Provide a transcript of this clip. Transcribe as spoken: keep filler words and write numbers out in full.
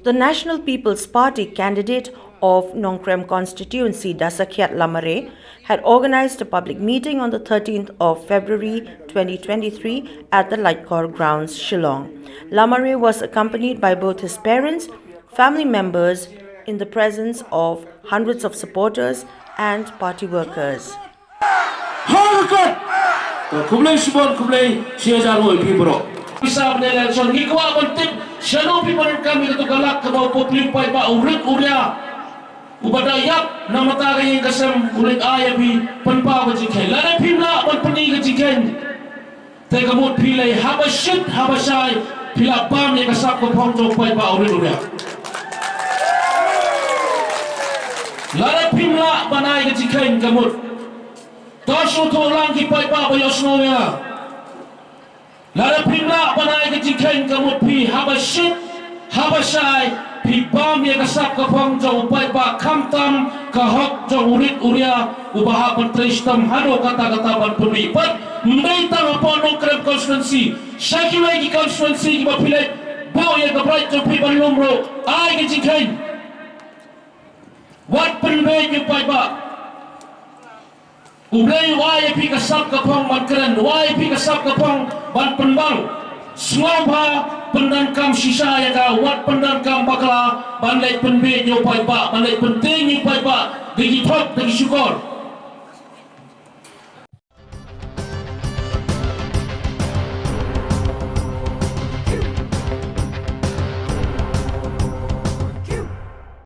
The National People's Party candidate of Nongkrem constituency, Dasakhiat Lamare, had organized a public meeting on the thirteenth of February twenty twenty-three at the Laitkor grounds, Shillong. Lamare was accompanied by both his parents, family members, in the presence of hundreds of supporters and party workers. Hoi ka kot. To khublei shibun, khublei shihajar ngut ïa phi baroh. Pisa ban election ngi kwah ban tip shano phi pyndonkam ïa kato ka lak kaba u pop u paidbah u rit u ria uba da ïap na ka bynta ka ïing ka sem u leit ai ïa phi pynpaw ka jingkheiñ. Lada phim lah ban pyni ka jingkheiñ te ka mut phi lei haba shit haba shai phi la bam ïa ka sap ka phong jong u paidbah u rit u ria. Lada phim lah ban ai ka jingkheiñ ka mut to shu thoh lang ki paidbah ba ïohsngew ïa nga. Lada phim lah ban ai ka jingkheiñ ka mut phi haba shit haba shai phi bam ïa ka sap ka phong jong u paidbah khamtam ka hok jong u rit u ria uba hap ban trei shitom haduh katta katta ban pynmih pat. Ym dei tang hapoh Nongkrem constituency, sha kiwei ki constituency kiba phi leit buh ïa ka bright jong phi ban lum ruh, ai ka jingkheiñ. Wat pynbeit ïa u paidbah. U Blei u ai ïa phi ka sap ka phong ban kren, u ai ïa phi ka sap ka phong ban pynbang. Sngewbha pyndonkam shisha ïa ka, wat pyndonkam bakla ban leit pynbeit ïa u paidbah, ban leit pyntieng ïa u paidbah da ki thok da ki shukor.